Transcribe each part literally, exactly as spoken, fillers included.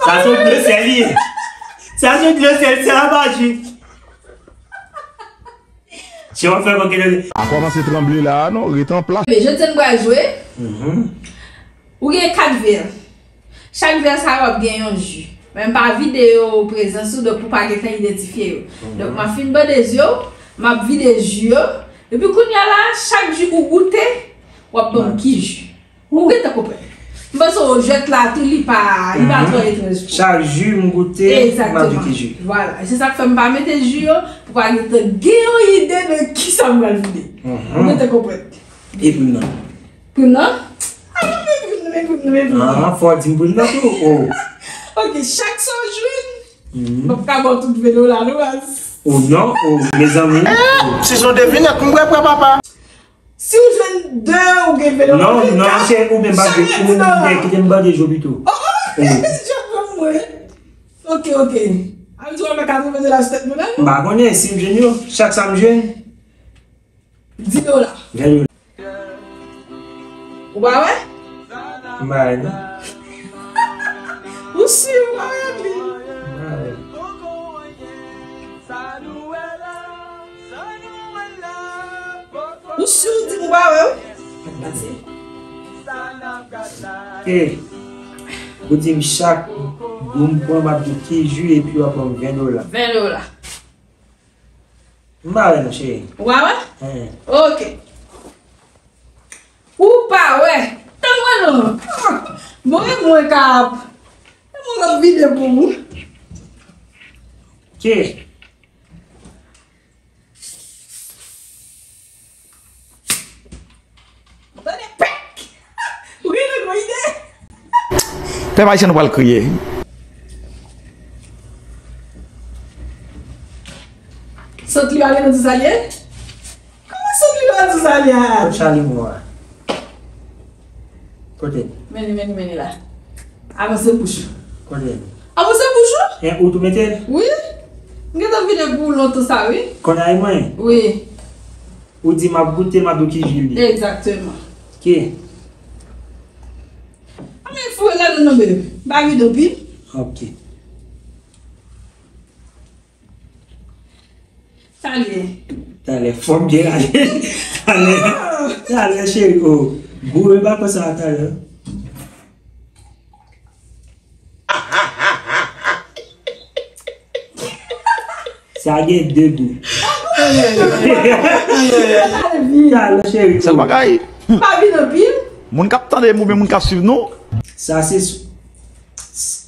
Sa se yon dlo sèl li ye. Sa se yon dlo sèl, se la maji. Se w ap fè kòkèt. Pa kòmanse tranble la a non, ret an plas. Men jodi a n pral jwe. Mhm. Ou gen kat vè. Chak vè sa yo ap gen yon ji. Men m pa vide yo prezans ou, donk ou pa gentan idantifye yo. Mhm. Donk m ap fin bande zye w, m ap vide ji yo. Epi kounye a la, chak ji ou goute, w ap ban m ki ji. Ou gentan konprann. M panse w jwèt la tou, li pa, li pa twò etranj. Chak ji m goute, m ap di ki ji. Egzakteman. Vwala. E se sa k fè m pa mete ji yo, pou pa gentan gen yon ide de kisa m pral vide. Mhm. Ou gentan konprann. E pou m nan. Pou m nan? Ah, men pou m nan, men pou m nan, men pou m nan. Ah, fò w di m pou m nan tou. Oh. Ok, chak sa w jwenn, m p ap ka ba w tout velo la, non, baz. Oh non, oh, mezanmi. Si se yon devinèt, m prè, prè, papa. Si w jwenn de, ou gen velo. Non, non, se ou menm pa gen, ou menm gen, kite m bande zye w pito. Oh, oh, je pran mwen. Ok, ok. An di w pa ka twouve de la sou tèt mwen la, non? M pa konnen si m jwenn yo, chak sa m jwenn. Di dola. Ven dola. Ou pa wè? M pa wè, non. Ou si ou pa wè li? M pa wè. Ou si ou di m ou pa wè, wi? Pase. E, ou di m chak gou m pran, m ap di ki ji, epi w ap ban m ven dola. Ven dola. M pa wè non, cheri. Ou pa wè? Hen. Ok. Ou pa wè? Tann mwen non. Bon, e mwen k ap, e mwen k ap vide pou ou. Ok. Tande pèk! Ou gen lòt ide? Pèp ayisyen nou pral kriye. Sant li pa gen nan ti salye? Kòman sant li pa nan ti salye a? Kot Charlie mwen an? Kote? Men li, men li, men li la. Avanse bouch ou. Kote? Avanse bouch ou. E ou tou mete l? Wi. M gentan vide pou ou lontan sa, wi. Konn a e mwen? Wi. Ou di m ap goute, m ap di w ki ji li. Egzakteman. Ki? A men foure ladan non, bebe. M pa vide anpil. Ok. Talè. Talè, fò m byen rale. Talè, talè, cheri, oh. Boure pa konsa talè. Sa gen de gou. Talè, cheri, oh. Sèl bagay. Pa vin anpil. Moun k ap tande m oubyen moun k ap swiv nou. Sa se s-, s-,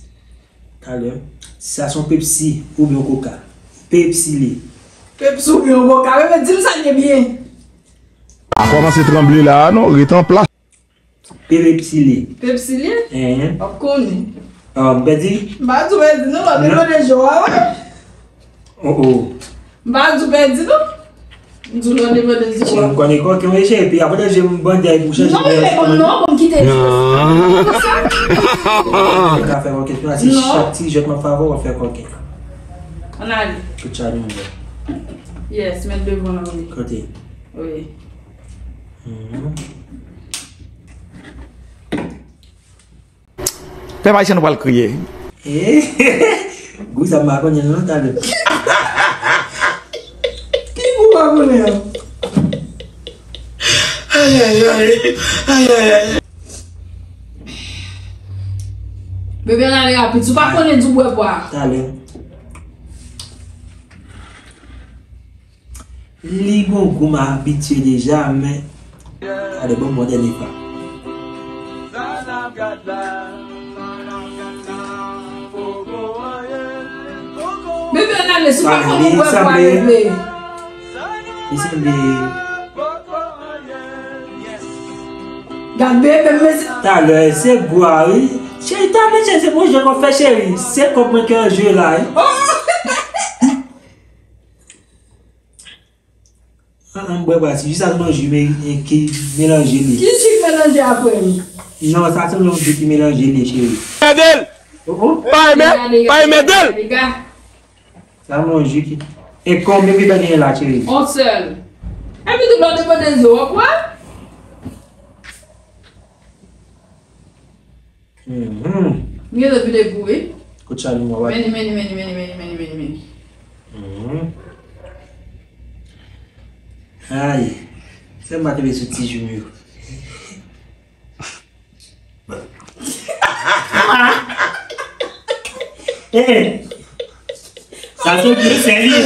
Talè, sa se yon Pepsi oubyen yon Coca? Pepsi li. Pepsi oubyen yon Coca? Bebe, di m sa l ye byen. Pa kòmanse tranble la a non, ret an plas. Pepsi li. Pepsi li? Hen. W ap konnen. Ah, m pèdi? M pa di w pèdi non, w ap demande je w a, wi. Oh, oh. M pa di w pèdi non. M di w lè w demande je w a. M konnen kòken wi cheri, epi apre je m bande pou chèche. Non, men bon, non, bon, m kite. Konsa. Ou ka fè kòken tou la, se chak ti jwèt m ap fè avè w, w ap fè kòken. Ann ale. Kout chadi mwen. Yes, met devan nan wi. Kote? Wi. Mhm. Pèp ayisyen nou pral kriye. Gou sa m pa konnen non talè. Ki gou pa konnen an? Ayayay. Ayayay. Bebe, ann ale rapid. Si w pa konnen, di w bwè pwa. Talè. Li gon gou m abitye deja, men. Gade, bon, bon, dènye fwa. Bebe, ann ale, si w pa konn ou bwè pwa, bebe. Li sanble. Gad bebe, men se talè, se gou a, wi. Cheri, talè, cheri, se bon jan w fè, cheri. Se kòb mwen ki an je la, wi. Oh! Ah, ah, m bwè pwa, se jis al nan ji men, eh, ki melanje li. Ki ji k melanje apre m? Non, sa se yon ji ki melanje li, cheri. Mèdèl! Oh, oh. Pa emè, pa emè dèl! Sa yon ji ki. E konbyen ki ta genyen la, cheri? On sèl. Epi tout lòt depann de zo, w ap wè? Mhm. M gentan vide gou, wi. Kout chalim mwen, wè. Meni, meni, meni, meni, meni, meni, meni, meni. Mhm. Ay, fè m pa tonbe sou ti jou m yo. Eh, sa se dlo sèl li ye.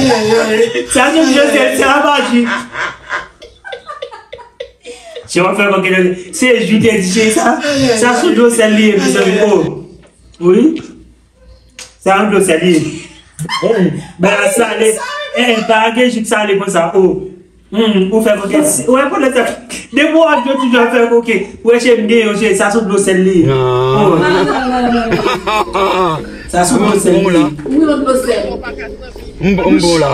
Sa se dlo sèl, se pa ji. Se w ap fè koke, se jou te di se sa. Sa se dlo sèl li ye, mezanmi. Oh. Wi. Sa yon dlo sèl li ye. Eh, bagay salé. Eh, pa gen jou k salé konsa. Oh. Hmm, ou fè koke. Ou wè kote sa. Depi w ap jwe toujou ap fè koke. Ou wè che m gen yon che, sa sou dlo sèl li. Oh. Sa sou dlo sèl li. Wi, yon dlo sèl. M bon la.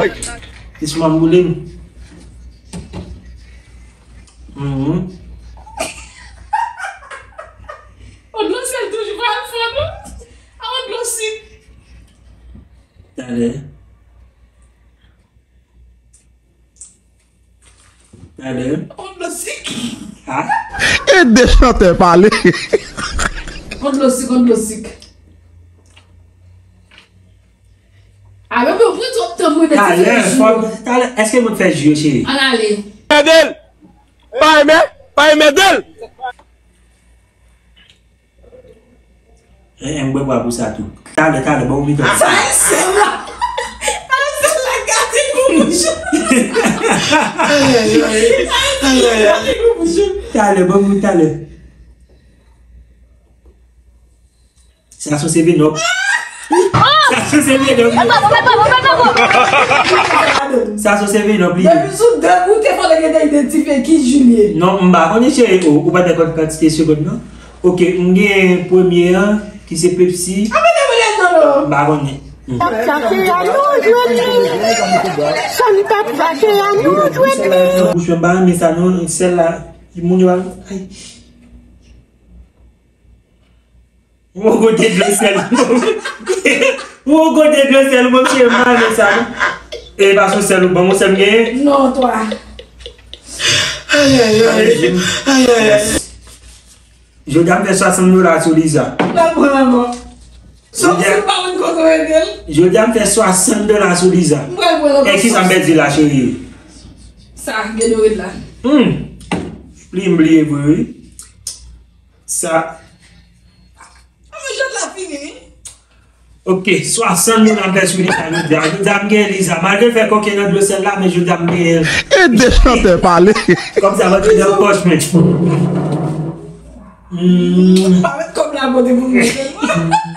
Kis m ap boule m. Mhm. Yon dlo sèl toujou pa al fò non. A yon dlo sik. Talè. Talè. Yon dlo sik. Ha? Ede chantè pale. Yon dlo sik, yon dlo sik. A, men, men, ou pran twòp tan pou mete ti fè jou. Talè, fò, talè, èske moun fè jou yo, cheri? Ann ale. Ede l! Pa renmen, pa renmen ede l! Eh, eh, m bwè bwa pou sa tou. Talè, talè, bon, m vin. Sa e sèl la. Talè, sèl la gate gwo bouch. Ay, ay, ay. Ay, ay, ay. Gate gwo bouch. Talè, bon, m vin talè. Sa se seven up. Sa se seven up. Sa se seven up li ye. Depi sou de ou te fò te gentan idantifye ki jou l ye. Non, m pa konnen cheri, ou, ou pa te konn kantite segonn nan. Ok, m gen premye an, ki se Pepsi. A, men demen non, non. M pa konnen. T ap chache a nou jwenn li. Sa n t ap chache a nou jwenn li. Bouch mwen pa renmen sa non, sèl la, moun yo al, ay. Mwen kote dlo sèl. Mwen kote dlo sèl, mwen se mal sa non. E pa sou sèl ou ban mwen sèl m genyen. Non, twa. Ay, ay, ay. Ay, ay, ay. Jodi a m fè swasant dola sou Liza. Mwen pran ankò. Sòf si w pa konn kote w ede l. Jodi a m fè swasant dola sou Liza. Mwen pran ankò. E kisa m pèdi la, cheri? Sa, gen dwe ret la. Hmm. Li m bliye vre, wi. Sa. A, men jwèt la fini, wi. Ok, swasant dola m fè sou Liza jodi a. Jodi a m gen Liza. Malgre l fè koke nan dlo sèl la, men jodi a m genyen l. Ede chantè pale. Kòb sa rantre nan pòch mwen. Hmm. Pa met kòb la kote pou mwen sèlman.